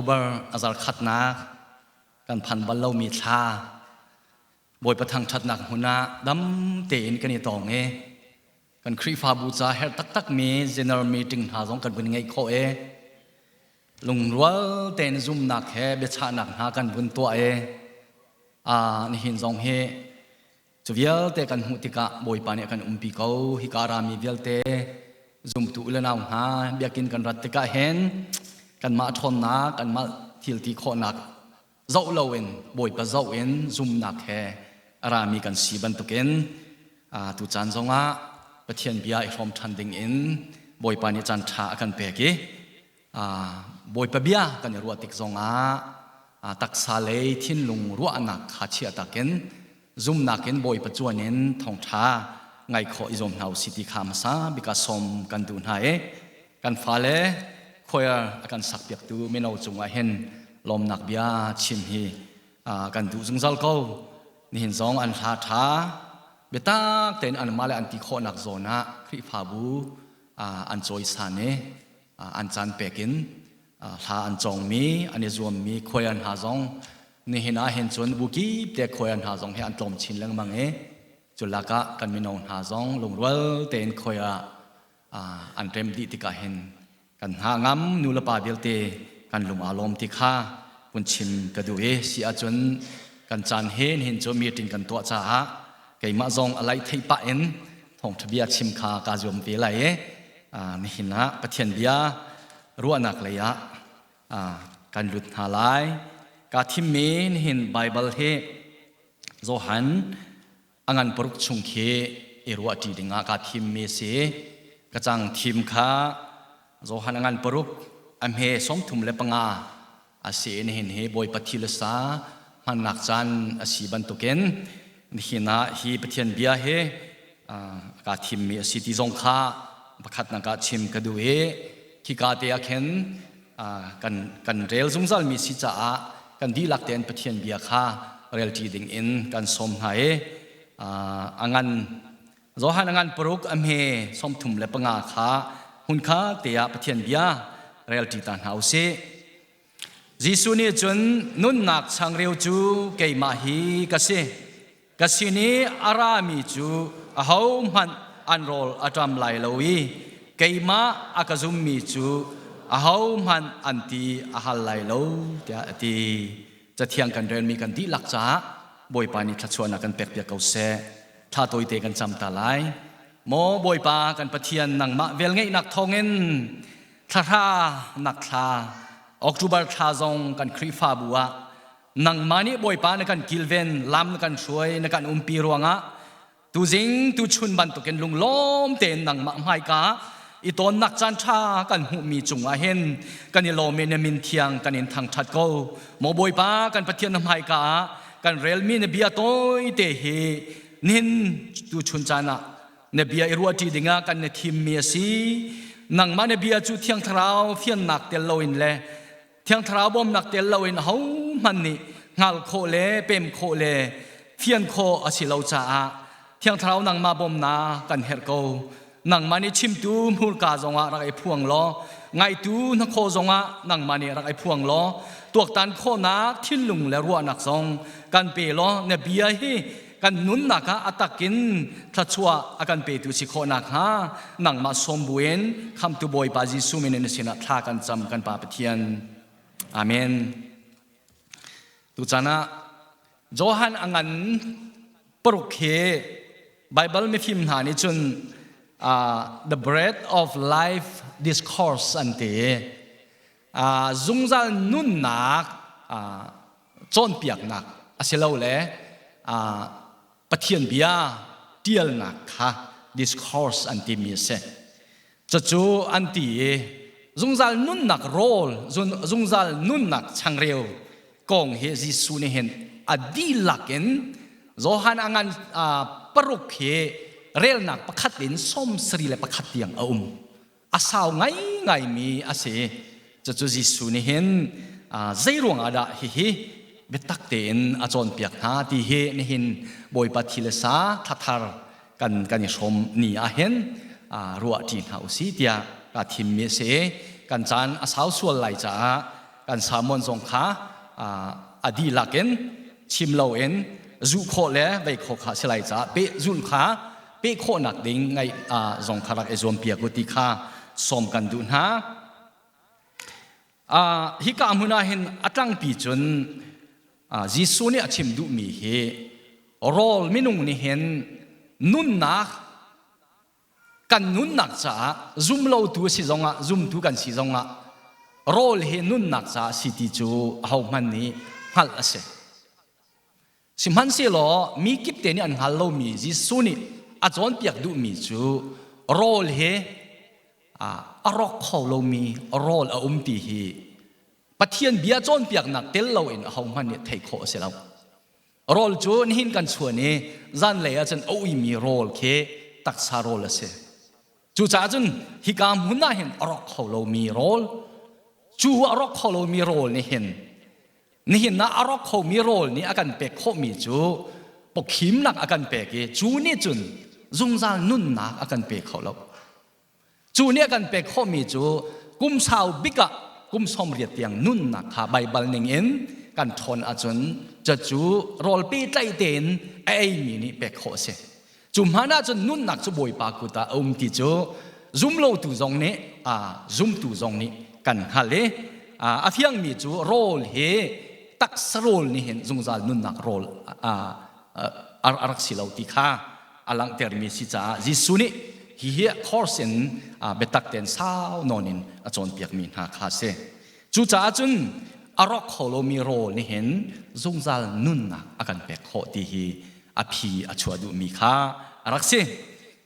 October a zarkhatnak kan phan bal lomi thla Bawipa thangṭhatnak hmun ah dam tein kan i tong i kan Khrihfabu ca herh taktakmi general meeting hna zong kan vun ngeih khawh i lungrual tein zumnak he biachahnak hna kan vun tuah i nihin zong hi Cu vialte kan hmuh tikah Bawipa nih a kan umpi ko. Hika rami vialte zumtu u le nau hna biakinn kan rat tikah hin kanmah ṭhawnnak, kanmah thilti khawhnak zoh loin Bawipa zoh in zumnak he a rami kan si bantukin tu caan zongah Pathian bia i hrawm ṭhan ding in Bawipa nih caan ṭha a kan pek i Bawipa bia kan i ruah tik zongah taksa lei thinlung ruahnak kha chiah takin zumnak in Bawipa cuan in thawngṭha ngai khawh i zuam hna usih ti kha hmasa bik ah sawm kan duh hna i kan fale choir a kan sakpiaktu mino cungah hin lawmnak bia chim hi kan duh zungzal ko. Nihin zong an hla ṭha biatak tein anmah le an ti khawhnak zawn ah Khrihfabu an cawisan i an caan pek in hla an cawngmi an i zuammi choir hna zong nihin ah hin cun bu kip te choir hna zong hi an tlawm chin lengmang i cu lakah kan mino hna zong lungrual tein choir ah an rem dih tikah hin kan hna ngam nu le pa vialte kan lung aa lawm ti kha vun chim ka duh i si ahcun kan caan he nihin cu meeting kan tuah caah keimah zong a laih theih pah in thawngṭha bia chim kha kaa zuam ve lai i nihin ah Pathian bia ruahnak lei ah kan lut hna lai. Kaa thimmi nihin Baibal hi Johan a ngan paruk chung khi i ruahṭi dingah kaa thimmi a si. Ka cang thim kha Johan a ngan paruk a hme 35 a si i nihin hi Bawipa thi le sa hmannak caan a si bantukin nihin ah hi Pathian bia hi kaa thimmi a si ti zong kha pakhatnak ah chim ka duh i khika te ah khin kan kan rel zungzalmi si caah kan dihlak tein Pathian bia kha relṭi ding in kan sawm hna i a ngan Johan a ngan paruk a hme 35 kha hmunkha te ah Pathian bia relṭi ta hna u sih. Jesuh nih cun nunnak changreu cu keimah hi ka si. Ka sin i a rami cu ahohmanh an rawl a ṭam lai lo i keimah a ka zummi cu ahohmanh an ti a hal lai lo tiah a ti. Cathiang kan relmi kan dihlak caah Bawipa nih thluachuahnak kan pekpiak ko seh. Thla tawite kan cam ta lai. Maw Bawipa kan Pathian nangmah velngeihnak thawngin thlahra nak thla October thla zong kan Khrihfabu ah nangmah nih Bawipa na kan kilven lam na kan hruai na kan umpi ruangah tuzing tuchun bantukin lunglawm tein nangmah hmaika i tawnnak caan ṭha kan hmuhmi cungah hin kan i lawm i na min thiang kan in thangṭhat ko maw Bawipa kan Pathian na hmaika ah kan relmi na bia tawite hi nihin tuchun caan ah na bia i ruahṭi dingah kan na thimmi a si nangmah na bia cu thiang thlarau fiannak tel loin le thiang thlarau bawmnak tel loin ahohmanh nih hngal khawh le pem khawh le fian khawh a si lo caah thiang thlarau nangmah bawmnak kan herh ko nangmah nih chimtu hmurka zongah rak i phuang law ngaitu hnakhaw zongah nangmah nih rak i phuang law tuaktan khawhnak thinlung le ruahnak zong kan pe law na bia hi kan nunnak ah a takin thluachuah a kan petu si khawh nakhnga nangmah sawm buin khamtu Bawipa Jesuh min in na sinah thla kan cam kan Pa Pathian. Amen. Tuchan ah Johan a ngan paruk hi Bible mifim hna nih cun the bread of life discourse an ti. Zungzal nunnak cawnpiaknak asilole Pathian bia tialnak kha discourse an timi a si. Cucu an ti i zungzal nunnak rawl, zungzal nunnak changreu kong hi Jesuh nih hin a dihlak in Johan a ngan paruk hi relnak pakhat in 71 tiang a um. A sau ngaingaimi a si. Cucu Jesuh nih hin zei ruangah dah hihi biatak tein a cawnpiak hna ti hi nihin Bawipa thi le sa thlathar kan kan i hrawm ni ah hin ruah ṭi hna usih tiah kaa thimmi a si. Kan caan a sau sual lai caah Kan sermon zong kha a dihlak in chim loin zuh khawh le vei khawh kha si lai caah peh zulh kha peh khawhnak ding ngaih zong kha rak i zuam piak u ti kha sawm kan duh hna. Hika hmun ah hin a tlangpi cun Jesuh nih a chim duhmi hi rawl minung nih hin nunnak kan nunnak caah zumlotu si zongah zumtu kan si zongah rawl hi nunnak caah si ti cu ahohmanh nih hngalh a si. Sihmanhsehlaw mi kip te nih an hngal lomi Jesuh nih a cawnpiak duhmi cu rawl hi a rawk kho lomi rawl a um ti hi Pathian bia cawnpiaknak tel loin ahohmanh nih theih khawh a si lo. Rawl cu nihin kan chuan i zanlei ahcun a uimi rawl khi taksa rawl a si. Cucaah cun hika hmun ah hin a rawk kho lomi rawl, cu a rawk kho lomi rawl nih hin nihin ah a rawk khomi rawl nih a kan pek khawhmi cu pawkhimnak a kan pek i cu nih cun zungzal nunnak a kan pe kho lo. Cu nih a kan pek khawhmi cu kum sau bik ah kum 80 tiang nunnak kha Baibal ning in kan ṭhawn ahcun cucu rawl pehtlaih tein a eimi nih pek khawh a si. Cu hmanh ahcun nunnak cu Bawipa kut ah a um ti cu zumlotu zong nih zumtu zong nih kan hngalh i a fiangmi cu rawl hi taksa rawl nih hin zungzal nunnak rawl a rak si lo ti kha a langhtermi si caah Jesuh nih hihi course in biatak tein sau nawn in a cawnpiakmi hna kha a si. Cucaah cun a rawk kho lomi rawl nih hin zungzal nunnak a kan pek khawh ti hi a phi a chuah duhmi kha a rak si.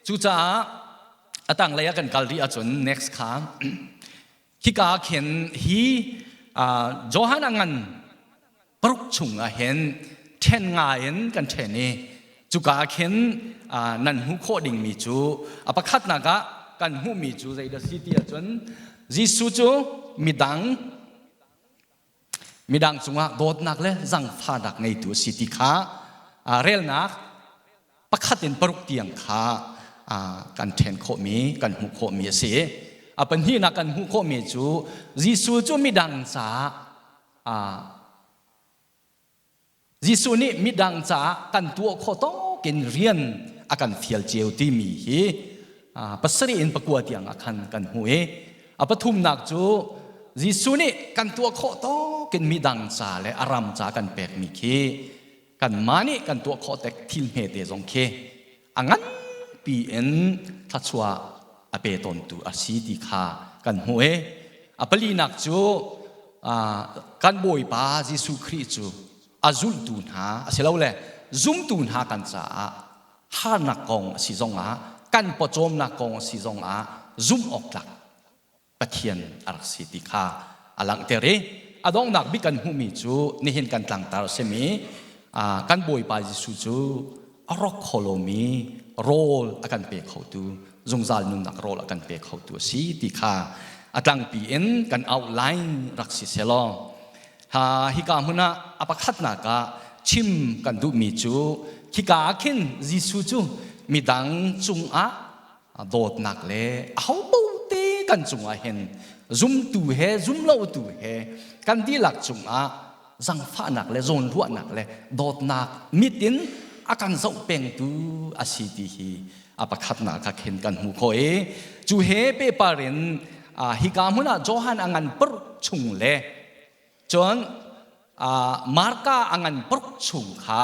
Cucaah a tanglei ah kan kal rih ahcun next kha hika ah khin hi Johan a ngan paruk chung ah hin ṭhen nga in kan ṭhen i cuka ah khin nan hmuh khawh dingmi cu a pakhatnak ah kan hmuhmi cu zeidah si ti ahcun Jesuh cu midang midang cungah dawtnak le zangfahnak ngeitu a si ti kha relnak pakhat in paruk tiang kha kan ṭhen khawhmi kan hmuh khawhmi a si. A pahnihnak kan hmuh khawhmi cu Jesuh cu midang caah Jesuh nih midang caah kan tuah khawh tawkin rian a kan fial cio timi hi pasarih in pakua tiang ah khan kan hmuh i a pathumnak cu Jesuh nih kan tuah khawh tawkin midang ca le a ram ca kan pekmi khi kanmah nih kan tuah khawh tek thil hmete zong khi a nganpi in thluachuah a pe tawntu a si ti kha kan hmuh i a palinak cu kan Bawipa Jesuh Khrih cu a zultu hna asilole zumtu hna kan caah harnak kong a si zongah kan pawcawmnak kong a si zongah zumh awk tlak Pathian a rak si ti kha a langhter i a donghnak bik kan hmuhmi cu nihin kan tlangtar a simi kan Bawipa Jesuh cu a rawk kho lomi rawl a kan pe khotu zungzal nunnak rawl a kan pe khotu a si ti kha a tlangpi in kan outline rak si selaw ha hika hmun ah a pakhatnak ah chim kan duhmi cu khika ah khin Jesuh cu midang cungah dawtnak le ahopaoh te kan cungah hin zumtu he zumlotu he kan dihlak cungah zangfahnak le zawnruahnak le dawtnak mit in a kan zoh pengtu a si ti hi a pakhatnak kha khin kan hmuh khawh i cu he pehpar in hika hmun ah Johan a ngan paruk chung le Cun Marka a ngan paruk chung kha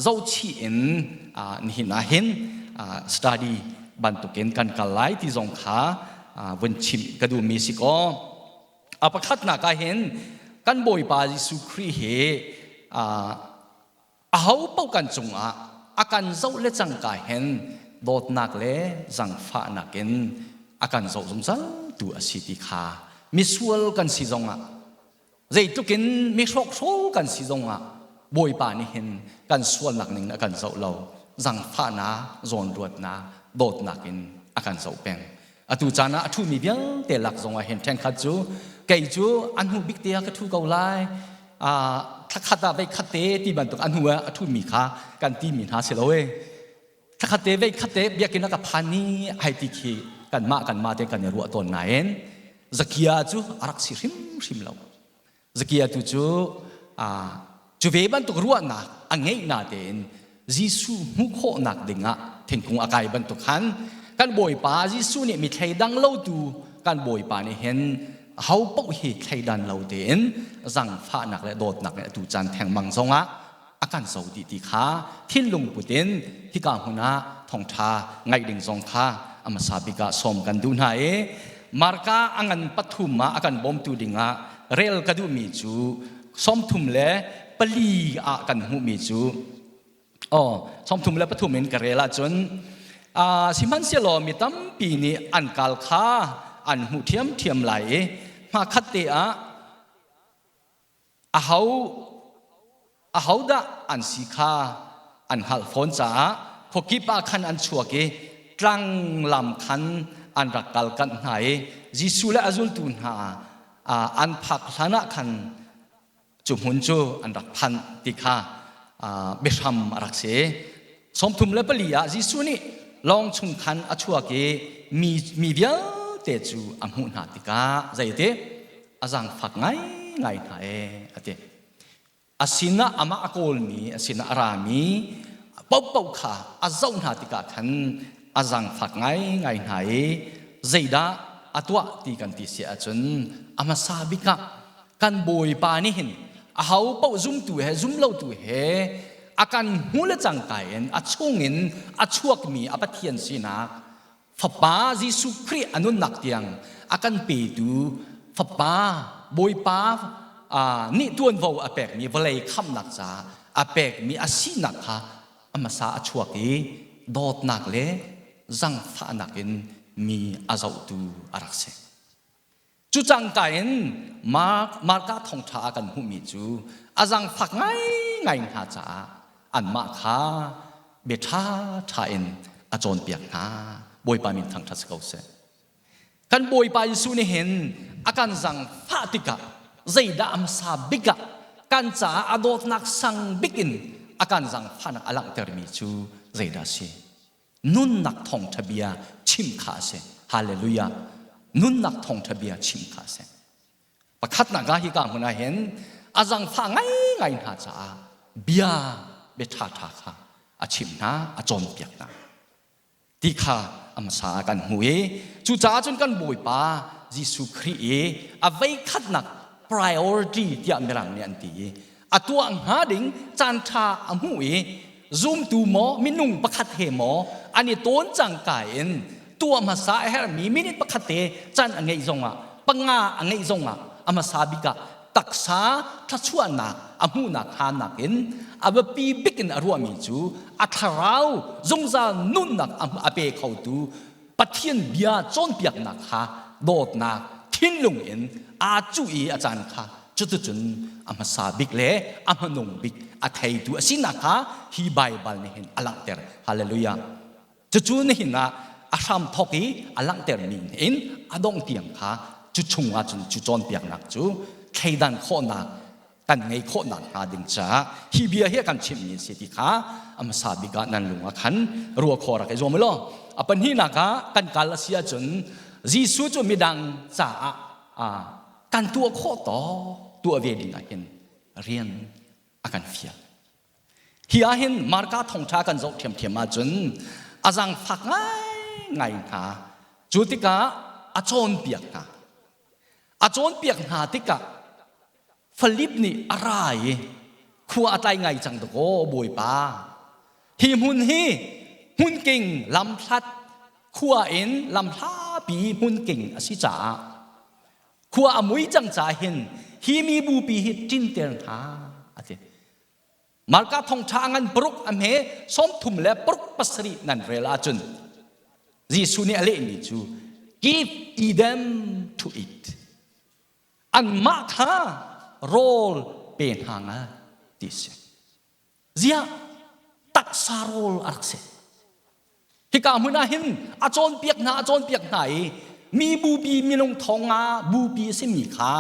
zohchih in nihin ah hin study bantukin kan kal lai ti zong kha vun chimh ka duhmi si kaw. A pakhatnak ah hin kan Bawipa Jesuh Khrih hi aho paoh kan cungah a kan zoh le cangka hin dawtnak le zangfahnak in a kan zoh zungzal tu a si ti kha misual kan si zongah zeitluk in mi hrawkhrol kan si zongah Bawipa nih hin kan sualnak ning a kan zoh lo zangfahnak zawnruatnak dawtnak in a kan zoh peng. Atu caan ah a ṭhumi vialte lak zongah hin ṭhenkhat cu kei cu a hnu bik te ah ka ṭhu ko lai, thlakhat ah vei khat te ti bantuk a hnu ah a ṭhumi kha kan timi hna si lo e. Thlakhat te vei khat te biakinn ah ka phan ni ai ti khi kanmah kanmah te kan i ruah tawn nain Zakia cu a rak si hrimhrim lo. Zakia tu cu cu ve bantuk ruahnak a ngeih na tein Jesuh hmuh khawhnak dingah thingkung a kai bantuk khan kan Bawipa Jesuh nih mi thleidang lo tu kan Bawipa nih hin ho paoh hi thleidan lo tein zangfahnak le dawtnak nih atu caan thengmang zongah a kan zo dih ti kha thinlung put in hika hmun ah thawngṭha ngaih ding zong kha a hmasa bik ah sawm kan duh hna i Marka a ngan pathum ah a kan bawmtu dingah rel ka duhmi cu 34 ah kan hmuhmi cu oh 33 in ka rel ahcun sihmanhsehlaw mi tampi nih an kal kha an hmuh ṭhiamṭhiam lai i hmakhat te ah aho ahodah an si kha an hngalh fawn caah khuakip ah khan an chuak i tlang lam khan an rak kal kanh hna i Jesuh le a zultu hna an phak hlan ah khan cu hmun cu an rak phanh ti kha biahram a rak si. 34 ah Jesuh nih lawng chung khan a chuak i mi, mi vialte cu a hmuh hna tikah zeiti a zaangfak ngaingai hna ee a ti. A sinah amah a kawlmi, a sinah a rami paohpaoh kha a zoh hna tikah khan a zaangfak ngaingai hna i zeidah a tuah ti kan ti si ahcun a hmasa bik ah kan Bawipa nih hin aho paoh zumtu he zumlotu he a kan hmu le cangka in a chungin a chuakmi a Pathian sinak Fapa Jesuh Khrih a nunnak tiang a kan petu Fapa Bawipa nih tuanvo a pekmi vawlei khamhnak caah a pekmi a sinak kha a hmasa a chuak i dawtnak le zangfahnak in mi a zohtu a rak si. Cu cangka in Mark, Marka thawngṭha ah kan hmuhmi cu a zangfak ngaingai hna caah anmah kha bia ṭhaṭha in a cawnpiak hna. Bawipa min thangṭhat si ko seh. Kan Bawipa Jesuh nih hin a kan zangfah tikah zeidah a hmasa bik ah kan caah a dawtnak sang bik in a kan zangfahnak a langhtermi cu zeidah a si? Nunnak thawngṭha bia chim kha a si. Hallelujah. Nunnak thawngṭha bia chim kha a si. Pakhatnak ah hika hmun ah hin a zangfah ngaingai hna caah bia bia ṭhaṭha kha a chimh hna, a cawnpiak hna. Ti kha a hmasa ah kan hmu i cucaah cun kan Bawipa Jesuh Khrih i a veikhatnak priority tiah Mirang nih an ti i a tuah hnga ding caan ṭha a hmuh i zumtu maw minung pakhat he maw an i tawn cangka in tuah hmasa a herhmi minute pakhat te caan a ngeih zongah panga a ngeih zongah a hmasa bik ah taksa thluachuahnak a hmuhnak hnga nakin a biapi bik in a ruahmi cu a thlarau zungzal nunnak a pe khotu Pathian bia cawnpiaknak kha dawtnak thinlung in aa cuh i a caan kha cuticun a hmasa bik le a hmanung bik a theitu a sinak kha hi Baibal nih hin a langhter. Hallelujah. Cucu nihin ah a hram thawk i a langhtermi in a dongh tiang kha cu chung ah cun cu cawnpiaknak cu thleidan khawhnak kan ngei khawhnak hnga ding caah hi bia hi a kan chimhmi a si ti kha a hmasa bik ah nan lung ah khan ruah khawh rak i zuam law a pahnihnak ah kan kal a si ahcun Jesuh cu midang caah kan tuah khawh tawk tuah ve ding ah hin rian a kan fial. Hi ah hin Marka thawngṭha kan zoh ṭhiamṭhiam ahcun a zaangfak ngaingai hna. Cu tikah a cawnpiak hna. A cawnpiak hna tikah Filip nih a ra i khua a tlai ngai cang dakaw Bawipa. Hi hmun hi hmunking lamhlat khua in lamhlapi hmunking a si caah khua a mui cang caah hin hi mi bupi hi ṭinter hna a ti. Marka thawngṭha a ngan paruk a hme 37 nan rel ahcun Jesuh nih a lehmi cu give ye them to eat. Anmah kha rawl pe hna nga ti si. Ziah taksa rawl a rak si. Hika hmun ah hin a cawnpiak hna a cawnpiak hna i mi bupi minung thong nga bupi a simi kha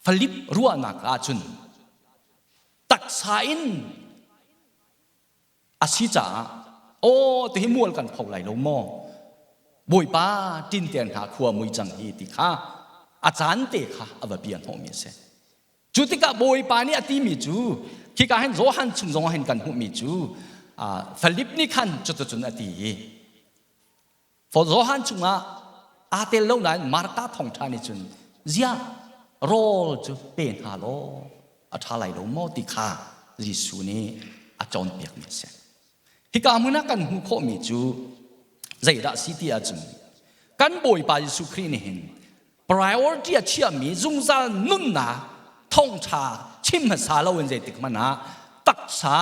Philip ruahnak ahcun taksa in a si caah aw ti hi mual kan pho lai lo maw Bawipa tinter hna khua mui cang hi ti kha a caan te kha a va bia hnawhmi a si. Cu tikah Bawipa nih a timi cu khika hin Johan chung zongah hin kan hmuhmi cu Philip nih khan cuticun a ti i Johan chungah aa tel lo nain Martha thawngṭha nih cun ziah rawl cu pe hna law a ṭha lai lo maw ti kha Jesuh nih a cawnpiakmi a si. Hika hmun ah kan hmuh khawhmi cu zeidah si ti ahcun kan Bawipa Jesuh Khrih nih hin priority a chiahmi zungzal nunnak thawngṭha chim hmasa loin zeitik hmanh ah taksa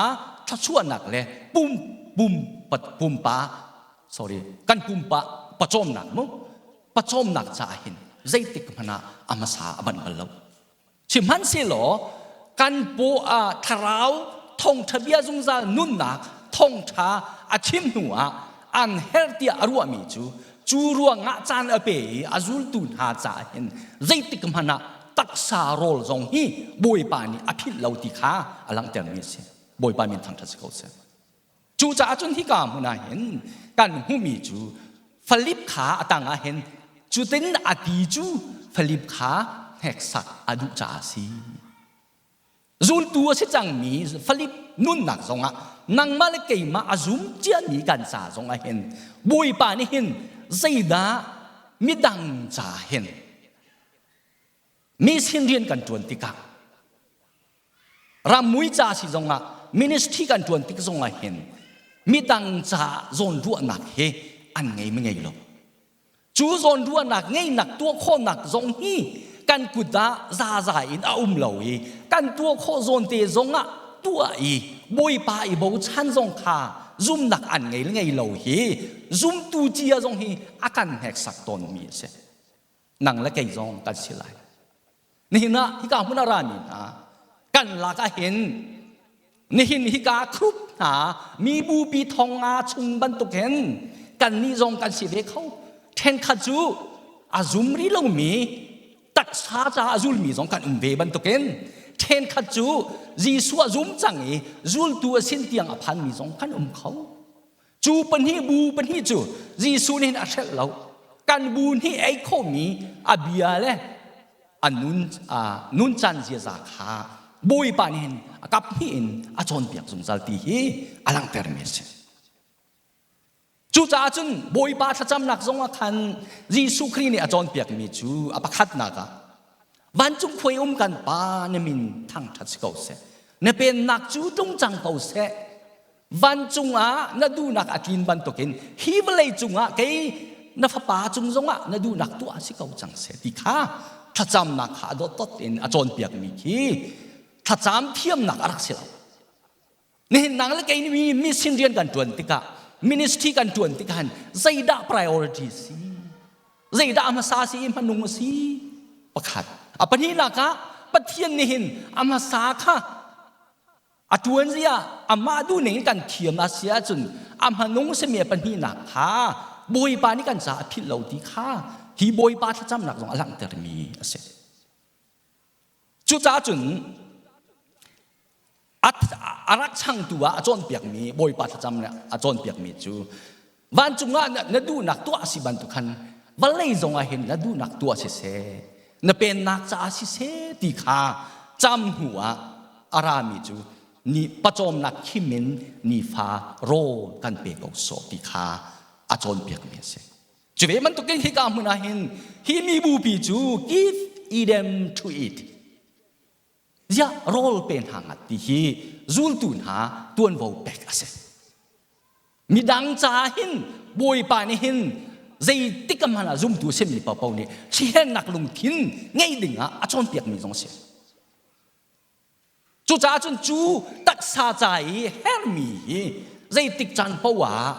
thluachuahnak le pum pum pumpa sorry kan pumpa pawcawmnak mu pawcawmnak caah hin zeitik hmanh ah a hmasa a banh bal lo. Sihmanhsehlaw kan paw ah thlarau thawngṭha bia zungzal nunnak thawngṭha a chim hnu ah an herh tiah a ruahmi cu cu ruangah caan a pe i a zultu hna caah hin zeitik hmanh ah taksa rawl zong hi Bawipa nih a philh lo ti kha a langhtermi a si. Bawipa min thangṭhat si ko seh. Cucaah cun hika hmun ah hin kan hmuhmi cu Filip kha a tang ah hin cutin a ti cu Filip kha hneksak a duh caah a si. Zultu a si cangmi Filip nunnak zongah nangmah le keimah a zum ciami kan ca zongah hin Bawipa nih hin zeidah midang ca hin mi sin rian kan ṭuan tikah Rammui ca si zongah ministry kan ṭuan tik zongah hin midang ca zawnruahnak hi an ngei ma ngei lo. Cu zawnruahnak ngeinak tuah khawhnak zong hi kan kut ah zaza in a um lo i kan tuah khawh zawn te zongah tuah i Bawipa i bochan zong kha zumnak an ngei le ngei lo hi zumtu cia zong hi a kan hneksak tawnmi a si. Nang le kei zong kan si lai. Nihin ah hika hmun a rami hna kan lak ah hin nihin hika khrup hna mi bupi thong nga chung bantuk hin kan nih zong kan si ve kho. Ṭhenkhat cu a zum rih lomi taksa caah a zulmi zong kan um ve bantukin ṭhenkhat cu Jesuh a zum cang i zultu a sin tiang a phanmi zong kan um kho. Cu pahnih bu pahnih cu Jesuh nih a hrelh lo. Kan bu nih ei khawhmi a bia le a nun a nun caan ziaza kha Bawipa nih hin a kap hnih in a cawnpiak zungzal ti hi a langhtermi a si. Cucaah cun Bawipa thlacamnak zongah khan Jesuh Khrih nih a cawnpiakmi cu a pakhatnak ah vancung khuai um kan Pa na min thangṭhat si ko seh. Na pennak cu tlung cang ko seh. Vancung ah na duhnak a tlin bantukin hi vawlei cungah kei na fapa cung zongah na duhnak tuah si ko cang seh ti kha thlacamnak kha a dawt in a cawnpiakmi khi thlacam thiamnak a rak si lo. Nihin nang le kei nih mi sin rian kan ṭuan tikah ministry kan ṭuan tikah hin zeidah priority si? Zeidah a hmasa si i hmanung a si? Pakhat. A pahnihnak ah Pathian nih hin a hmasa kha A ṭuan zia amah duhning in kan thiam a si ahcun a hmanung simi a pahnihnak kha Bawipa nih kan caah a philh lo ti kha hi Bawipa thlacamnak zong a langhtermi a si. Cucaah cun a rak changtu ah a cawnpiakmi Bawipa thlacam a cawnpiakmi cu vancung ah na duhnak tuah a si bantuk khan vawlei zong ah hin na duhnak tuah siseh na pennak caah siseh ti kha cam hnu ah a rami cu ni pawcawmnak khim in nifa rawl kan pe ko sawh ti kha a cawnpiakmi a si. Cu ve bantukin hika hmun ah hin hi mi bupi cu give them to eat ziah rawl pe hna ngat ti hi zultu hna tuanvo pek a si. Midang caah hin Bawipa nih hin zeitik hmanh ah zumtu a simi paohpaoh nih sihennak lungthin ngeih ding ah a cawnpiakmi zong a si. Cucaah cun cu taksa ca i hermi hi zeitik caan paoh ah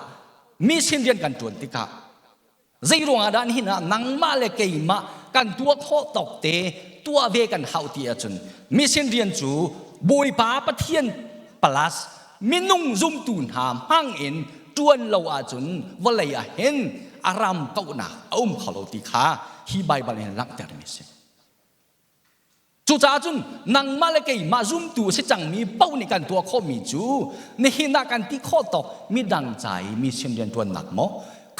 mi sin rian kan ṭuan tikah Zei ruangah dah nihin ah nangmah le keimah kan tuah khawh tawk te tuah ve kan hauh ti ahcun mission rian cu Bawipa Pathian plus minung zumtu hna hmang in ṭuan lo ahcun vawlei ah hin a ram kauhnak a um kho lo ti kha hi Baibal in langhtermi a si. Cucaah cun nangmah le keimah zumtu a si cangmi paoh nih kan tuah khawhmi cu nihin ah kan ti khawh tawk midang ca i mission rianṭuannak maw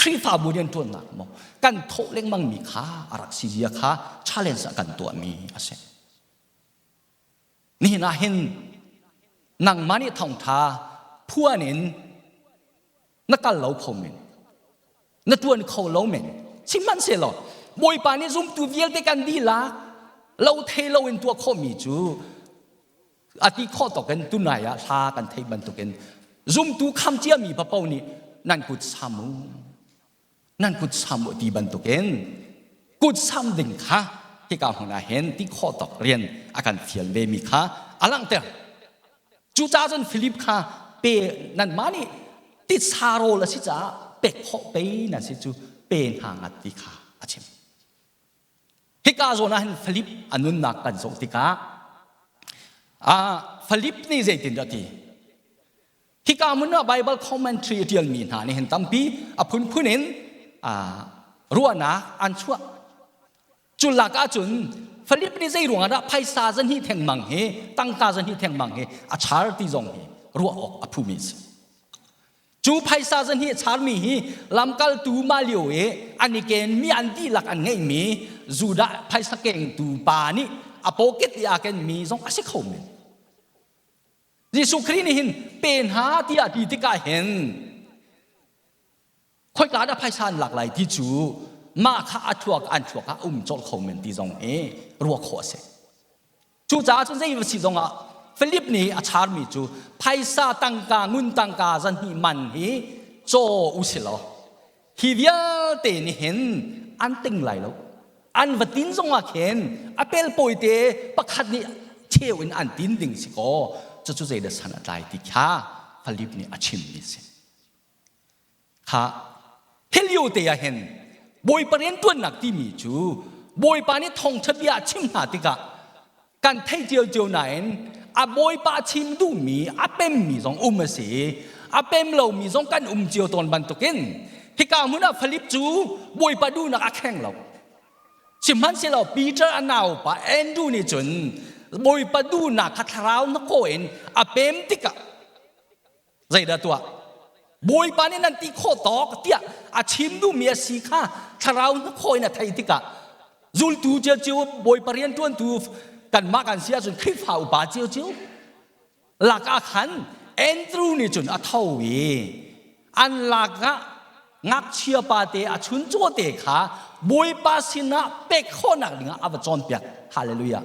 Khrihfabu rianṭuannak maw kan thawh lengmangmi kha a rak si zia kha challenge ah kan tuahmi a si. Nihin ah hin nangmah nih thawngtha phuan in na kal lo kho men na tuan kho lo men sihmanhsehlaw Bawipa nih zumtu vialte kan dihlak lo thei lo in tuah khawhmi cu a ti khawh tawk in tunai ah hla kan theih bantukin zumtu kham ciami papo nih nan kut sam u nan kut sam u ti bantukin kut sam ding kha hika hmun ah hin ti khawh tawk rian a kan fial ve mi kha a langhter. Cucaah cun Filip kha pe nanmah nih titsa rawl a si caah pek khawh pei nan si cu pe hna ngat ti kha a chim. Hika zawn ah hin Filip a nunnak kan zoh tikah Filip nih zeitindah ti? Hika hmun ah Bible commentary a ṭialmi hna nih hin tampi a phunphun in ruahnak an chuah. Cu lak ahcun Filip nih zei ruangah dah phaisa zahnih thengmang hi tangka zahnih thengmang hi a char ti zong hi ruah awk a phumi a si. Cu phaisa zahnih a charmi hi lamkaltu mah lio i an i kenmi an dihlak an ngeihmi Judah phaisa kengtu pa nih a pocket i aa kenmi zong a si kho men. Jesuh Khrih nih hin pe hna tiah ti tikah hin khoika dah phaisa an lak lai ti cu mah kha a thluak an thluak ah um colh kho men ti zong hi ruah khawh a si. Cucaah cun zei va si zongah Philip nih a charmi cu phaisa tangka ngun tangka zahnih man hi caw u si law hi vialte nih hin an ting lai lo. An va tin zongah khin a pelpawi te pakhat nih cheu in an tin ding si kaw cucu zeidah san a tlai ti kha Philip nih a chimmi a si. Kha hi lio te ah hin Bawipa rianṭuannak timi cu Bawipa nih thawngṭha bia a chim hna tikah kan theih cio nain a Bawipa chim duhmi a pemmi zong um a si i a pem lomi zong kan um cio tawn bantukin hika hmun ah Filip cu Bawipa duhnak a kheng lo. Sihmanhsehlaw Peter a naupa Andrew nih cun Bawipa duhnak kha thlarau na kaw in a pem tikah Zeidah tuah? Bawipa nih nan ti khawh tawk tiah a chim duhmi a si kha thlarau hnakhaw in a theih tikah zultu cio Bawipa rianṭuantu kanmah kan si ahcun Khrihfa upa cio lakah khan Andrew nih cun a tho i an lakah ngakchia pate a chuncaw te kha Bawipa sinah pek khawhnak dingah a va cawnpiak. Hallelujah.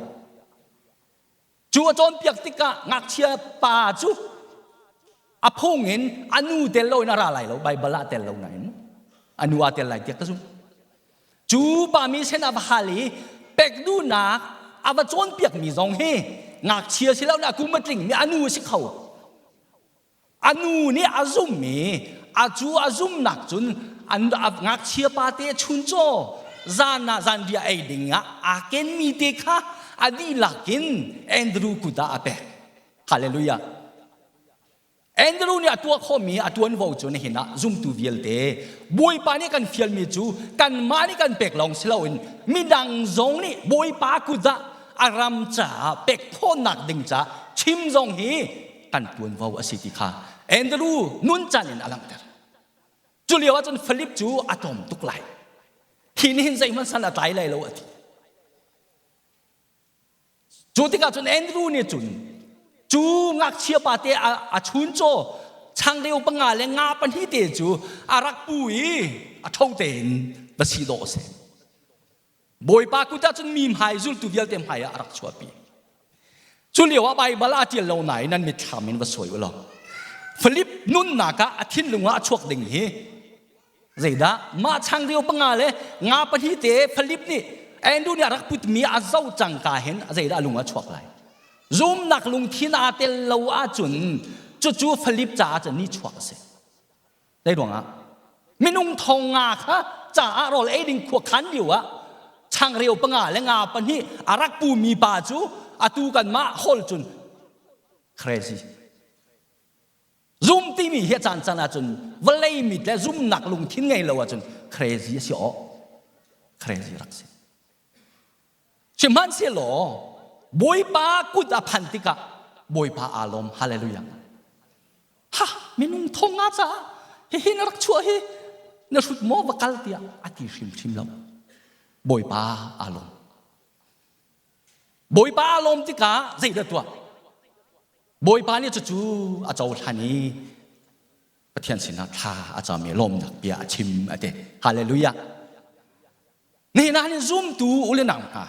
Cu a cawnpiak tikah ngakchia pa cu a phung in a nu tel loin a ra lai lo Baibal ah tel lo nain a nu aa tel lai tiah ka zumh. Cu pa mi sin a va hal i pek duhnak a va cawnpiakmi zong hi ngakchia si lo na kum a tling mi a nu a si kho. A nu nih a zumh i a cu a zumhnak cun an ngakchia pate chuncaw zan ah zanriah ei ding ah aa kenmi te kha a dihlak in Andrew kut ah a pek. Hallelujah. Andrew nih a tuah khawhmi a tuanvo cu nihin ah zumtu vialte Bawipa nih kan fialmi cu kanmah nih kan pek lawng si loin midang zong nih Bawipa kut ah a ram caah pek khawhnak ding caah chim zong hi kan tuanvo a si ti kha Andrew nuncan in a langhter. Cu lio ahcun Philip cu a tlawm tuk lai. Hi nih hin zeihmanh san a tlai lai lo a ti. Cu tikah cun Andrew nih cun cu ngakchia pa te a chuncaw changreu panga le nga pahnih te cu a rak pu i a tho tein va si dawh a si. Bawipa kut ah cun mi hmai zultu vialte hmai ah a rak chuahpi. Cu lio ah Baibal ah ṭial lo nain nan mitthlam in va sawi u law Philip nunnak ah a thinlung ah a chuak ding hi zeidah mah changreu panga le nga pahnih te Philip nih Andrew nih a rak putmi a zoh cangka hin zeidah a lung ah chuak lai zumnak lungthin aa tel lo ahcun cucu Philip caah cun ni chuak a si Zei ruangah? Minung thong nga kha caah rawl ei ding khua khan lio ah changreu panga le nga pahnih a rak pumi pa cu atu kanmah hol cun crazy. Zum timi hi a caan caan ahcun vawlei mit le zumnak lungthin ngei lo ahcun crazy a si awk. Crazy rak si. Sihmanhsehlaw Bawipa kut a phan tikah Bawipa aa lawm. Hallelujah. Ha minung thong nga caah hihi na rak chuah hi na hrut maw va kal tiah a ti hrimhrim lo. Bawipa aa lawm. Bawipa aa lawm tikah zeidah tuah? Bawipa nih cucu a cohlan i Pathian sinah thla a cam i lawmnak bia a chim a ti. Hallelujah. Nihin ah hin zumtu u le nau hna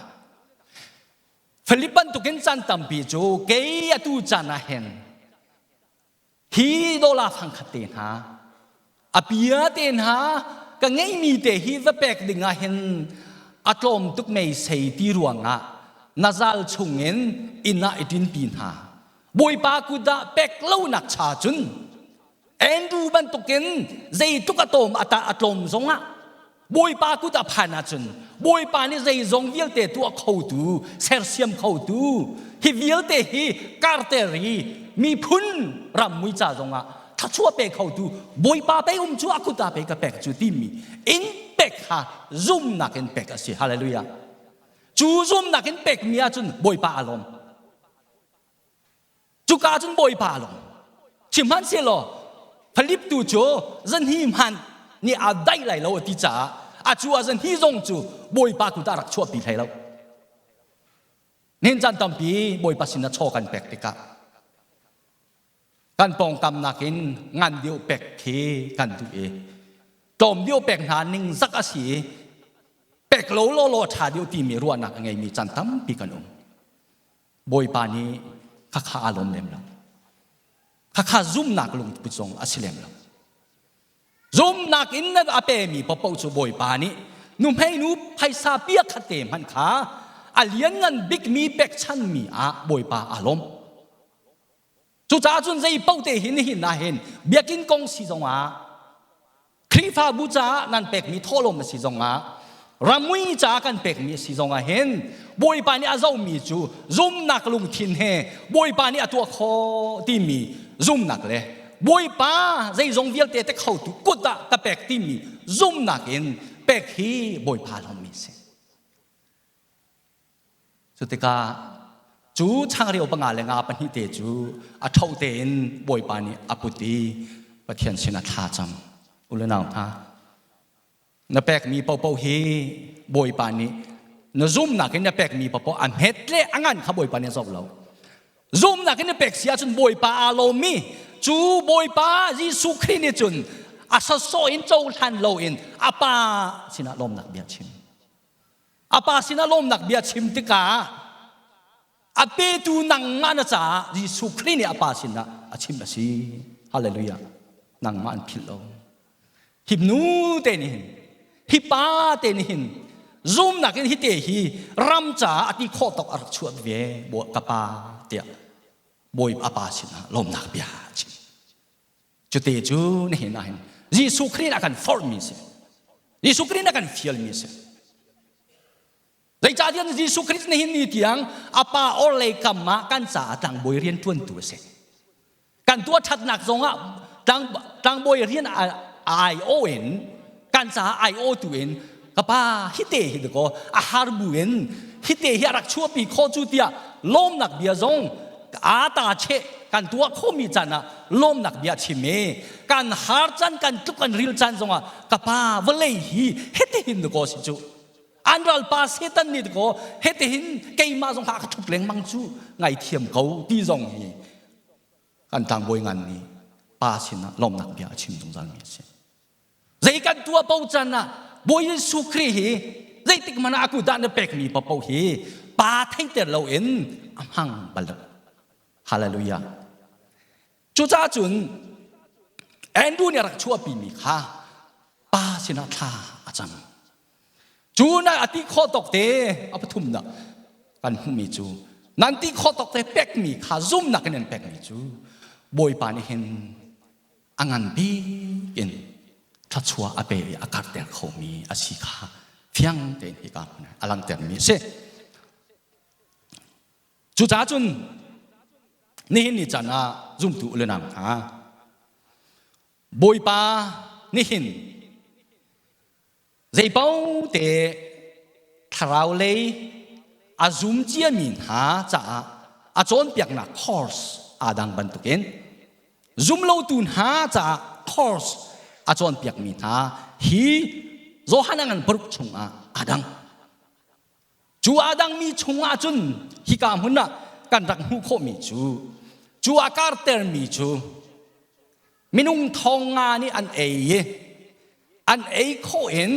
Philip bantukin caan tampi cu kei atu caan ah hin hi dollar fangkhat te hna a pia te hna ka ngeihmi te hi va pek ding ah hin a tlawm tuk mei sei ti ruangah na zal chungin inn ah i ṭinpi hna. Bawipa kut ah pek lonak cha cun Andrew bantukin zeitluk a tawm a tah a tlawm zongah Bawipa kut a phan ahcun Bawipa nih zeizong vialte tuah khotu, sersiam khotu, hi vialte hi karter i miphun rammui ca zongah thluachuah pe khotu Bawipa pe um cu a kut ah pe ka pek cu timi in pek kha zumnak in pek a si. Hallelujah. Cu zumnak in pekmi ahcun Bawipa a lawm. Cuka cun Bawipa lawng. Sihmanhsehlaw Philip tu cu zanhi hmanh nih aa daih lai lo a ti caah a cu ah zanhi zong cu Bawipa kut ah rak chuahpi hlei lo. Nihin caan tampi Bawipa sin ah chaw kan pek tikah kan pawngkam nakin ngan deuh pek khi kan duh i tlawm deuh pek hna ning zak a si i pek lo law law ṭha deuh timi ruahnak a ngeimi caan tampi kan um. Bawipa nih khakha aa lawm lem lo. Khakha zumnak lungput zong a si lem lo. Zumnak in na a pemi paohpaoh cu Bawipa nih nuhmei nu phaisa pia khat te hmanh kha a lianngan bikmi pekchanmi ah Bawipa aa lawm. Cucaah cun zei paoh te hi nihin ah hin biakinn kong si zongah Khrihfabu caah nan pekmi thawhlawm a si zongah ramui caah kan pekmi a si zongah hin Bawipa nih a zohmi cu zumnak lungthin he Bawipa nih a tuah khawh timi zumnak le Bawipa zeizong vialte te khotu kut ah ka pek timi zumnak in pek hi Bawipa lawmmi a si. Cu tikah cu changreu panga le nga pahnih te cu a ṭho tein Bawipa nih a put i Pathian sinah thla cam. U le nau hna, na pekmi paohpaoh hi Bawipa nih na zumnak in na pekmi paohpaoh a hmet le a ngan kha Bawipa nih a zoh lo. Zumnak in na pek si ahcun Bawipa aa lawmmi cu Bawipa Jesuh Khrih nih cun a sawsawh in cohlan loin a Pa sinah lawmnak bia chim. A pa sinah lawmnak bia chim tikah a petu nangmah na caah Jesuh Khrih nih a pa sinah a chim a si. Hallelujah. Nangmah an philh lo. Hi nu te nih hin, hi pa te nih hin zumnak in hi te hi ram caah a ti khawh tawk a rak chuah ve ka pa tiah bawi a pa sinah lawmnak bia a chim. Cute cu nihin ah hin Jesuh Khrih a kan forhmi si. Jesuh Khrih a kan fialmi si. Zeicahtiah Jesuh Khrih nihin ni tiang a pa orhlei kam ah kan caah tlangbawi rian ṭuantu a si. Kan tuah ṭhatnak zongah tlang, tlangbawi rian a aiawh in kan caah aiawhtu in ka pa hite hi dakaw a har bu in hite hi a rak chuahpi khawh cu tiah lawmnak bia zong aa ta cheh kan tuah khomi caan ah lawmnak bia chim i kan har caan kan tluk kan ril caan zongah ka pa vawlei hi hitihin dakaw si cu an ralpa Satan nih dakaw hitihin keimah zong kha a ka ṭhup lengmang cu ngaithiam ko ti zong hi kan tlangbawi ngan nih pa sinah lawmnak bia a chim zungzal mi a si. Zei kan tuah po can ah Bawi Jesuh Khrih hi zeitik hmanh ah a kut ah na pekmi paoh hi pa theiter loin a hmang bal lo. Hallelujah. Cucaah cun Andrew nih a rak chuahpimi kha pa sinah thla a cam. Cu na a ti khawh tawk te a pathumnak kan hmuhmi cu nan ti khawh tawk te pekmi kha zumnak in an pekmi cu Bawipa nih hin a ngan bik in thluachuah a pe i a karhter khomi a si kha fiang tein hika hmun ah a langhtermi a si. Cucaah cun nihin ni caan ah zumtu u le nau hna Bawipa nihin Zeipaoh te thlarau lei a zum ciami hna caah a cawnpiaknak course aa dang bantukin zumlotu hna caah course a cawnpiakmi hna hi Johan a ngan paruk chungah aa dang. Cu aa dangmi chungah cun hika hmun ah kan rak hmuh khawhmi cu. Cu a kartermi cu minung thong nga nih an ei i an ei khawh in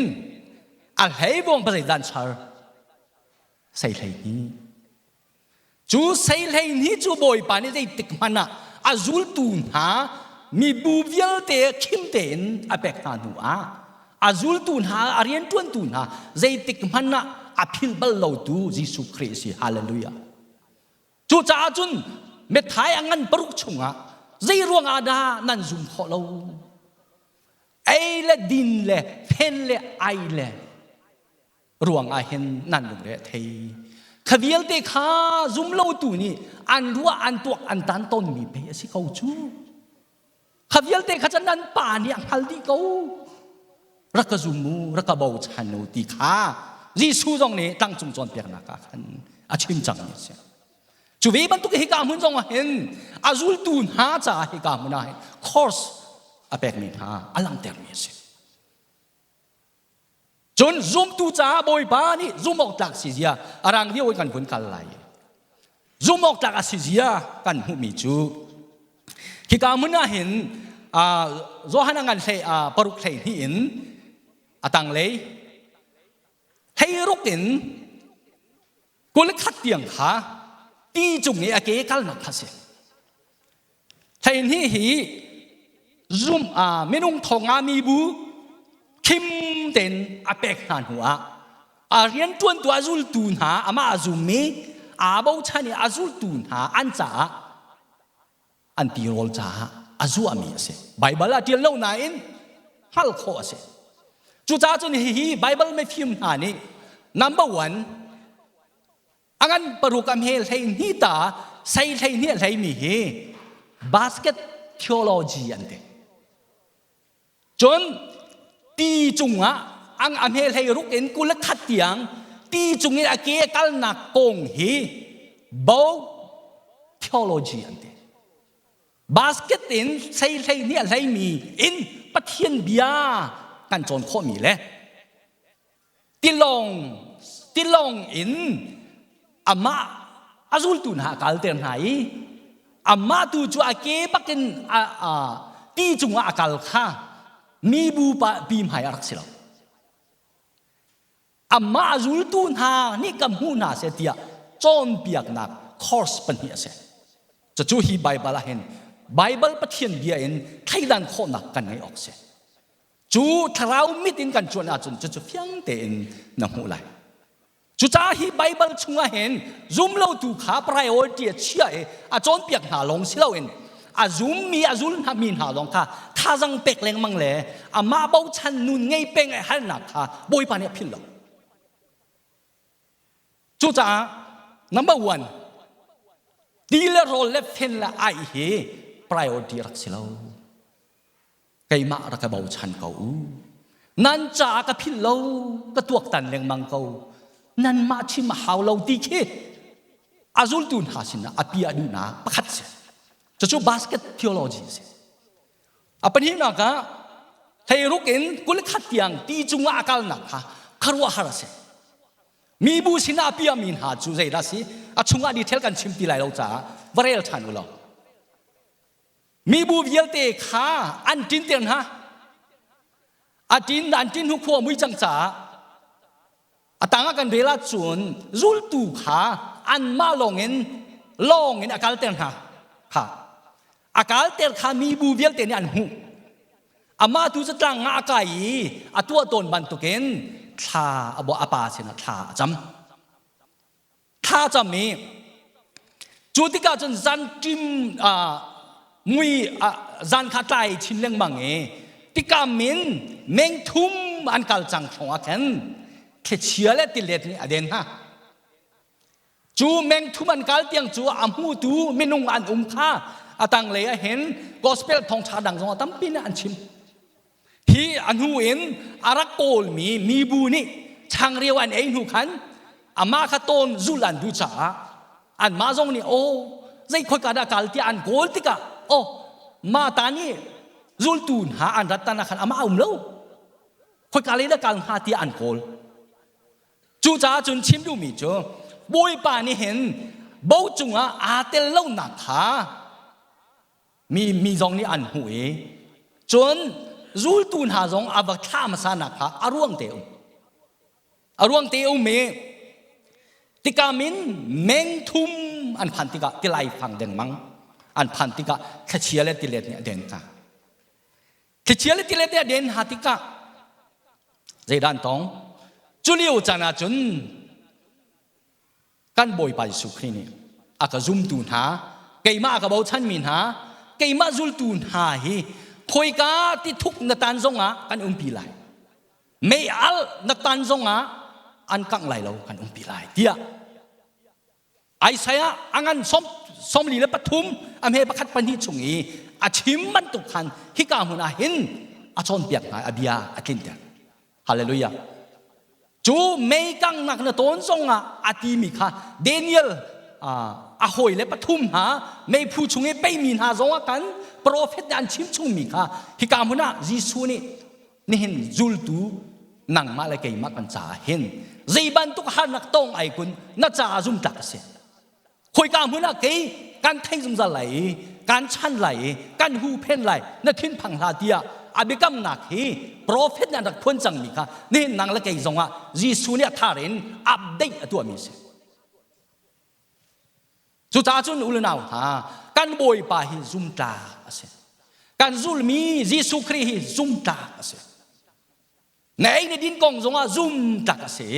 a hleivuang pazeidan char sei 12. Cu sei 12 cu Bawipa nih zeitik hmanh ah a zultu hna mibu vialte khim tein a pek hna hnu ah a zultu hna a rianṭuantu hna zeitik hmanh ah a philh bal lotu Jesuh Khrih a si. Hallelujah. Cucaah cun methai a ngan paruk chungah zei ruangah dah nan zum khawh lo? Ei le din le fen le ai le ruang ah hin nan lungre a thei. Kha vialte kha zum lotu nih an ruah an tuak an tan tawnmi pei a si ko cu. Kha vialte kha cun nan pa nih a hngal dih ko. Rak ka zum u, rak ka bochan u ti kha Jesuh zong nih tlangcung cawnpiaknak ah khan a chim cangmi a si. Cu ve bantuk hika hmun zong ah hin a zultu hna caah hika hmun ah hin course a pekmi hna a langhtermi a si. Cun zumtu caah Bawipa nih zumh awk tlak si zia a rang lio in kan vun kal lai. Zumh awk tlak a si zia kan hmuhmi cu hika hmun ah hin Johan a ngan hlei paruk hlei hnih in a tanglei hlei ruk in 21 tiang kha ti cung i a ke kalnak kha si. 12 hi zum minung thonga mibu khim tein a pek hna hnu ah a rianṭuantu a zultu hna amah a zummi aa bochan i a zultu hna an caah an tirawl caah a zuahmi a si. Baibal ah ṭial lo nain hngalh khawh a si. Cucaah cun hihi Baibal mifim hna nih number one a ngan paruk a hme 12 ta sei 12 a hleimi hi basket theology an ti. Cun ti cungah ang a hme hlei ruk in 21 tiang ti cung in a ke kalnak kong hi bo theology an ti. Basket in sei 12 a hleimi in Pathian bia kan cawn khawhmi le tilawng tilawng in amah a zultu hna a kalter hna i amah tu cu a ke bakin a, a ti cungah a kal kha mibu pa pi hmai a rak si lo amah a zultu hna nih ka hmuh hna seh tiah cawnpiaknak course pahnih a si cucu hi Baibal ah hin Baibal Pathian bia in thleidan khawhnak kan ngeih awk si Cu thlarau mit in kan cuanh ahcun cucu fiang tein na hmuh lai. Cucaah hi Baibal chungah hin zumlotu kha priority a chia i a cawnpiak hna lawng si loin a zummi a zul hna mi hna lawng kha thazang pek lengmang le amah bochan nun ngei peng i halnak kha Bawipa nih a philh lo. Cucaah number one ti le rawl le fen le ai hi priority rak si lo. Keimah rak ka bochan ko u. Nan caah ka philh lo, ka tuaktan lengmang ko. Nanmah chim a hau lo ti khi a zultu hna sinah a piah duhnak pakhat si. Cucu basket theology a si. A pahnihnak ah hleiruk in 21 tiang ti cungah a kalnak kha khuaruahhar a si. Mibu sinah a piahmi hna cu zeidah a si? A chungah detail kan chim ti lai lo caah va rel ṭhan u law. Mibu vialte kha an ṭinter hna. A ṭin an ṭin hnu khua mui cang caah a tangah kan rel ahcun zultu kha anmah lawngin lawng in a kalter hna kha a kalter kha mibu vialte nih an hmuh amah tu cu tlang ah a kai i a tuah tawn bantukin thla a a pa sinah thla a cam Thlacam i cu tikah cun zanṭim mui zan kha tlai chin lengmang i tikam in meng thum an kal cang hrawng ah khan thlichia le tilet nih a den hna. Cu meng thum an kal tiang cu a hmutu minung an um kha a tanglei ah hin gospel thawngṭha dang zong a tampi nih an chim. Hi a hnu in a rak kawlmi mibu nih changreu an ei hnu khan amah kha tawn zulh an duh caah anmah zong nih aw zei khoika dah kal tiah an kawl tikah aw mah ta nih zultu hna an rat tan ah khan amah a um lo khoika lei dah kal hnga tiah an kawl Cucaah cun chim duhmi cu Bawipa nih hin bo cungah aa tel lonak kha Mi mi zong nih an hmuh i cun zultu hna zong a va thlah hmasa nak kha a ruang te um. A ruang te um i tikam in meng thum an phan tikah tilai fang dengmang an phan tikah thlichia le tilet nih a den hna. Thlichia le tilet nih a den hna tikah zeidah an tong? Cu lio caan ah cun kan Bawipa Jesuh Khrih nih a ka zumtu hna, keimah a ka bochanmi hna, keimah zultu hna hi khoika ti thuk na tan zongah kan umpi lai. Mei alh na tan zongah an kangh lai lo kan umpi lai tiah Isaiah a ngan 43 a hme pakhat pahnih chung i a chim bantuk khan hika hmun ah hin a cawnpiak hna a bia a tlinter. Hallelujah. Cu mei kangnak na tawn zongah a timi kha Daniel a hawi le pathum hna meiphu chung i peimi hna zongah kan profet nih an chim chungmi kha hika hmun ah Jesuh nih nihin zultu nangmah le keimah kan caah hin zei bantuk harnak tong ai kun na caah zumtlak a si. Khoika hmun ah kei kan thei zungzal lai i kan chan lai i kan huhphen lai na thinphang hlah tiah a biakamnak hi profet nih an rak phuan cangmi kha nihin nang le kei zongah Jesuh nih a thar in update a tuahmi a si. Cucaah cun u le nau hna kan Bawipa hi zumtlak a si. Kan zulmi Jesuh Khrih hi zumtlak a si. Na ei na din kong zongah zum tak a si.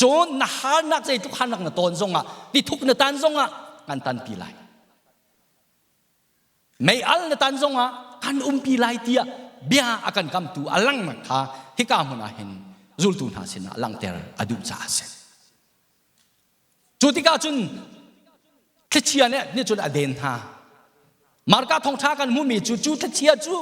Cun na harnak zeitluk harnak na tawn zongah tithuk na tan zongah kan tanpi lai. Mei al na tan zongah kan umpi lai tiah bia a kan kamtu a langnak kha hika hmun ah hin zultu hna sinah langhter a duh caah a si. Cu tikah cun thlichia nih nih cun a den hna. Marka thawngṭha kan hmuhmi cu cu thlichia cu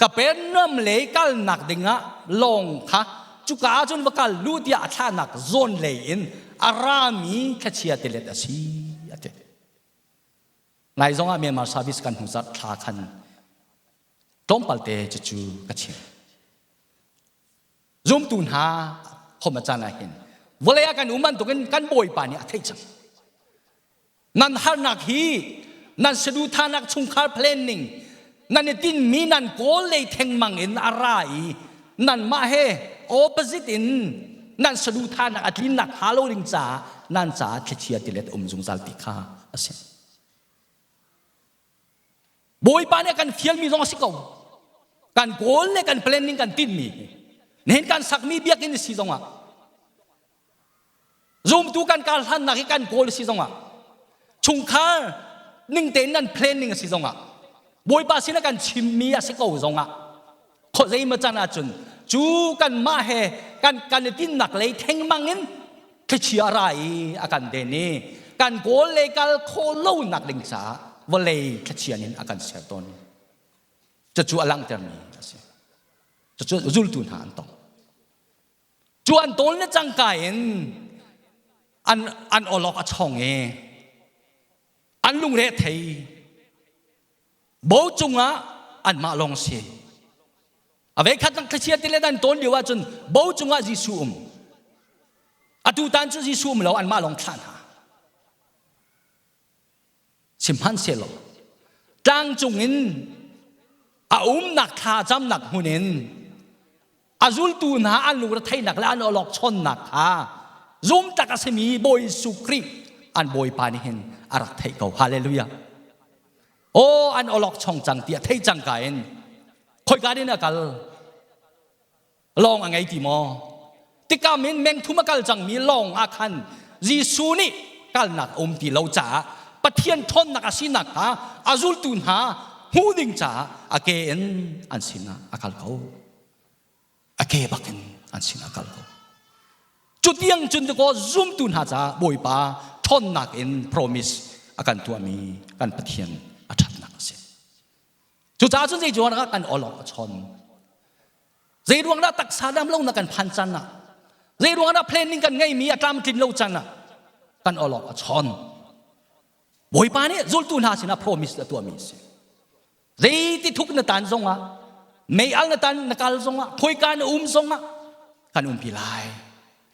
Kapernaum lei kalnak dingah lawng kha cuka ah cun va kal lu tiah a thlahnak zawn lei in a rami thlichia tilet a si a ti. Nai zongah Myanmar service kan hnu zarh thla khan tlawmpal te cucu ka chim. Zumtu hna khom a caan ah hin vawlei ah kan um bantukin kan Bawipa nih a theih cang. Nan harnak hi nan saduhthahnak chungkhar planning nan i tinmi nan kawl lei thengmang in a ra i nanmah he opposite in nan saduhthahnak a tlinnak hnga lo ding caah nan caah thlichia tilet um zungzal ti kha a si. Bawipa nih a kan fialmi zong a si ko. Kan kawl le kan planning kan tinhmi hi. Nihin kan sakmi biakinn si zongah zumtu kan kar hlannak hi kan kawl si zongah chungkhar ning tein nan planning a si zongah Bawipa sin a kan chimmi a si ko zongah khuazei ma can ahcun cu kanmah he kan kan i tinnak lei thengmang in thlichia a ra i a kan den i kan kawl le kal khawh lonak ding caah vawlei thlichia in a kan ser tawn. Cucu a langhtermi a si. Cucu zultu hna an tong. Cu an tawl le cangka in an an awlok a chong i an lungre thei Bo cungah anmah lawng si. A veikhat lang thlichia ti le dan tawn lio ahcun bo cungah Jesuh um. Atu tan cu Jesuh um lo anmah lawng thlah hna. Sihmanhsehlaw tlang cungin a umnak thla camnak hmun in a zultu hna an lungretheihnak le an awlok chonnak kha zumtak a simi Bawi Jesuh Khrih an Bawipa nih hin a rak theih ko. Hallelujah. Aw an awlok chong cang tiah thei cang ka in khoika din a kal lawng a ngei ti maw tikam in meng thum a kal cangmi lawng ah khan Jesuh nih kalnak a um ti lo caah Pathian ṭhawnnak a sinak kha a zultu hna hmuh ding caah a ke in an sinah a kal ko. A ke bak in an sinah a kal ko. Cu tiang cun dakaw zumtu hna caah Bawipa ṭhawnnak in promise a kan tuahmi kan Pathian a ṭhatnak a si. Cucaah cun zei ruangah kan awlok a chawn? Zei ruang dah taksa dam lo na kan phan can ah? Zei ruang dah planning kan ngeimi a tlamtlin lo can ah kan awlok a chawn? Bawipa nih zultu hna sinah promise a tuahmi a si. Zeiti thuk na tan zongah, mei al na tan na kal zongah, khoika na um zongah kan umpi lai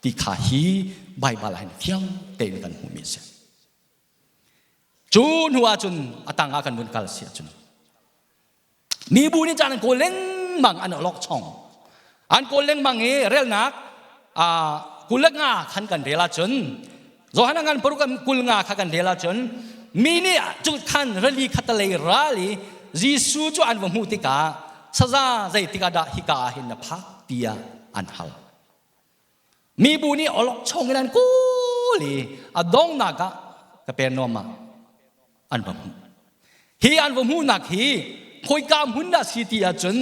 ti kha hi Baibal ah hin fiang tein kan hmuhmi a si. Cu hnu ahcun a tang ah kan vun kal si ahcun mibu nih caan an kawl lengmang, an awlok chong. An kawl lengmang i relnak 25 khan kan rel ahcun, Johan ngan paruk 25 kha kan rel ahcun, mi nih cu khan rili khatalei ral i Jesuh cu an va hmuh tikah, "Saza, zeitik ah dah hika ah hin na phak?" tiah an hal. Mibu nih awlokchong in an kawl i a donghnak ah Kapernaum ah an va hmuh. Hi an va hmuhnak hi khoika hmun dah si ti ahcun,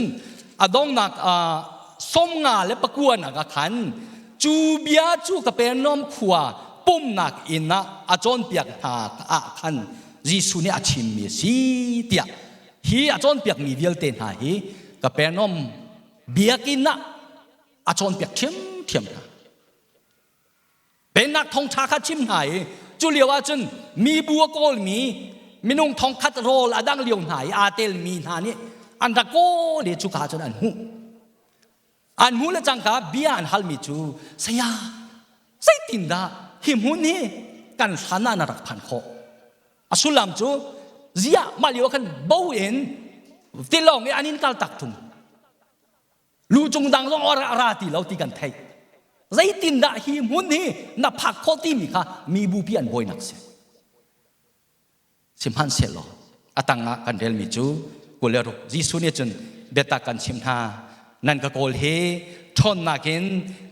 a donghnak 59 nak ah khan cu bia cu Kapernaum khua pumnak inn ah a cawnpiak hna ah khan Jesuh nih a chimmi a si tiah. Hi a cawnpiakmi vialte hna hi Kapernaum biakinn ah a cawnpiak ṭhiamṭhiam hna. Pennak thawngṭha kha chim hna i cu lio ahcun mibu a kawlmi minung thongkhat rawl a dang lio hna i aa telmi hna nih an rak kawl i cuka cun an hmuh. An hmuh le cangka bia an halmi cu, "Saya, zeitindah hi hmun hi kan hlan ah na rak phan khawh?" A sullam cu, ziah mah lio ah khan bo in tilawng i an in kal tak ṭung, lu cung dang zong a ra ti lo ti kan theih, zeitindah hi hmun hi na phak khawh timi kha mi bupi an buainak si. Sihmanhsehlaw a tangah kan relmi cu 26, Jesuh nih cun, "Biatak kan chim hna, nan ka kawl hi ṭhawnnak in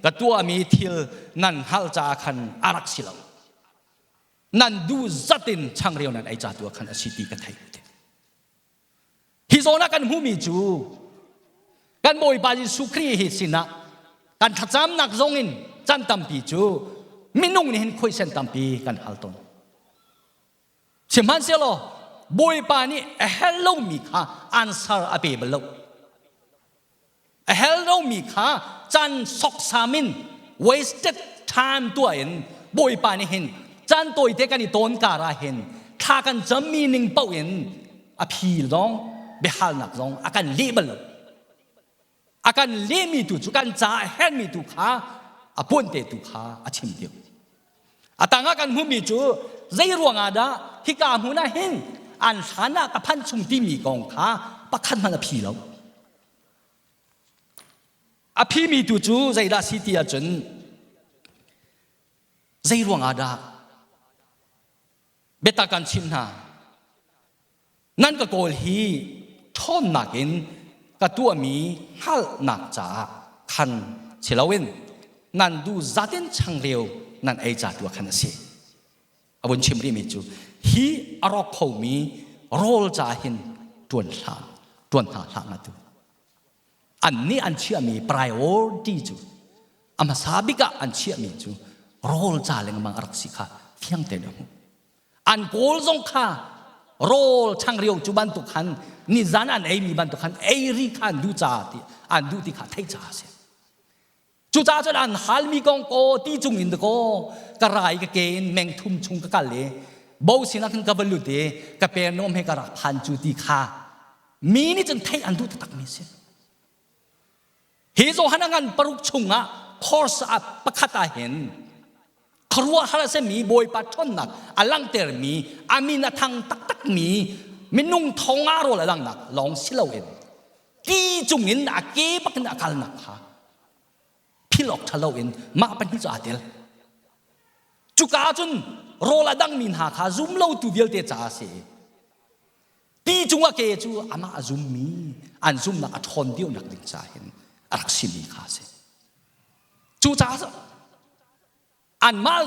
ka tuahmi thil nan hngalh caah khan a rak si lo, nan duh zat in changreu nan ei ca tu ah khan a si ti ka theih." Hi zawn ah kan hmuhmi cu kan Bawipa Jesuh Khrih hi sinah kan thlacamnak zong in can tampi cu minung nih hin khuaisen tampi kan hal tawn. Sihmanhsehlaw Bawipa nih a hel lomi kha answer a pe bal lo. A hel lomi kha can soksam in, wasted time tuah in, Bawipa nih hin caan tawite kan i tawn kar ah hin thla kan cammi ning paoh in a phi zong, biahalnak zong a kan leh bal lo. A kan lehmi tu cu kan ca a herhmi tu kha, a puante tu kha a chim deuh. A tangah kan hmuhmi cu zei ruangah dah hika hmun ah hin an hlan ah ka phanh chung timi kong kha pakhat hmanh a phi lo. A phimi tu cu zeidah si ti ahcun, zei ruangah dah biatak kan chimh hna, nan ka kawl hi ṭhawnnak in ka tuahmi hngalhnak caah khan si loin nan duh zatin changreu nan ei ca tu ah khan a si. A vun chim rihmi cu hi a rawk khomi rawl ca hin ṭuan hlah, ṭuan hna hlah nga tu. Annih an chiahmi priority cu, a hmasa bik ah an chiahmi cu rawl ca lengmang a rak si kha fiang tein a hmuh. An kawl zong kha rawl changreu cu bantuk khan nizan an eimi bantuk khan ei ri kha an duh ca ti an duh ti kha theih ca a si. Cucaah cun an halmi kong ko ti cung in dakaw ka rai ka ke in meng thum chung ka kal i bo sinah khan ka va lut i ka pernom he ka rak phan cu ti kha mi nih cun theih an duh taktakmi a si. Hi Johan a ngan paruk chungah course ah pakhat ah hin khuaruahhar a simi Bawipa ṭhawnnak a langhtermi, a min a thang taktakmi, minung thonga rawl a langhnak lawng si loin ti cungin a ke bakin a kalnak kha phil awk ṭha loin mah pahnih cu aa tel. Cuka ah cun rawl a dangmi hna kha zum lotu vialte caah a si. Ti cung a ke cu amah a zummi an zumnak a ṭhawn deuhnak ding caah hin a rak simi kha a si. Cucaah anmah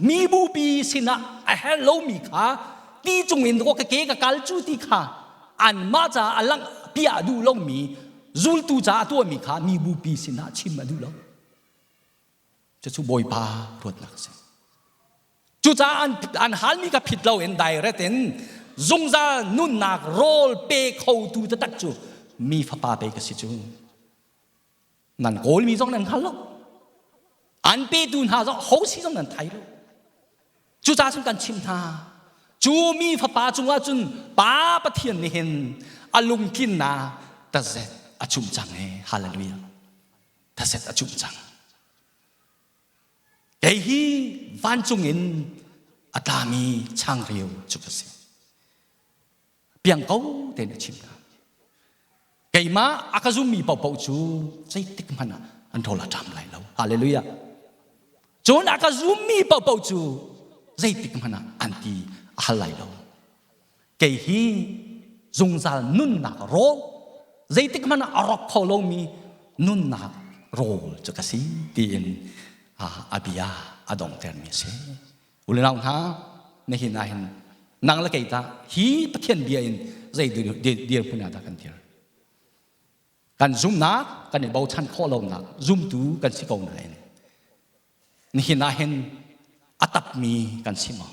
mibupi sinah a herh lomi kha ti cung in ka ke ka kal cu ti kha anmah caah a langh piah duh lomi, zultu caah a tuahmi kha mibupi sinah chim a duh lo. Cucu Bawipa ruatnak a si. Cucaah an halmi kha phit loin direct in zungzal nunnak rawl pe khotu taktak cu mi fapa pe ka si cu. Nan kawlmi zong nan hngal lo, an petu hna zong ho si zong nan thai lo. Cucaah cun kan chimh hna, cu mi fapa cungah cun Pa Pathian nih hin a lungtlinnak tazet a chumh cang e. Hallelujah, tazet a chumh cang. Kei hi vancung in a tlami changreu cu ka si. Piang ko tein a chim hna. Keimah a ka zummi paohpaoh cu zeitik hmanh ah an rawl a ṭam lai lo. Hallelujah. Cun a ka zummi paohpaoh cu zeitik hmanh ah an ti a hal lai lo. Kei hi zungzal nunnak rawl zeitik hmanh ah a rawk kho lomi nunnak rawl cu ka si tiin a bia a dongtermi a si. Ulenau hna, nihin ah hin nang le kei tah hi Pathian bia in zei dirhmun ah dah kan dir? Kan zumnak kan i bochan khawh lonak zumtu kan si ko nain nihin ah hin a tapmi kan si maw?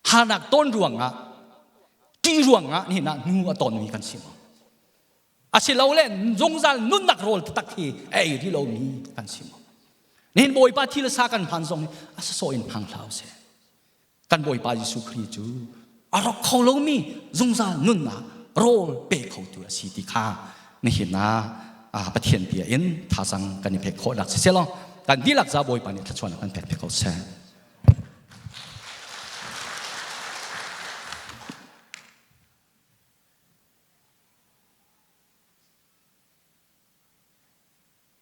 Harnak ton ruangah ṭih ruangah nihin ah hnu a tonmi kan si maw? Asilole zungzal nunnak rawl taktak hi a ei rih lomi kan si maw? Nihin Bawipa thi le sa kan phan zong hi a sasawh in phang hlah usih. Kan Bawipa Jesuh Khrih cu a rawk kho lomi zungzal nunnak rawl pe khotu a si ti kha nihin ah Pathian bia in thazang kan i pek khawh nak si selaw kan dihlak za Bawipa nih thluachuahnak kan pek pek ko seh.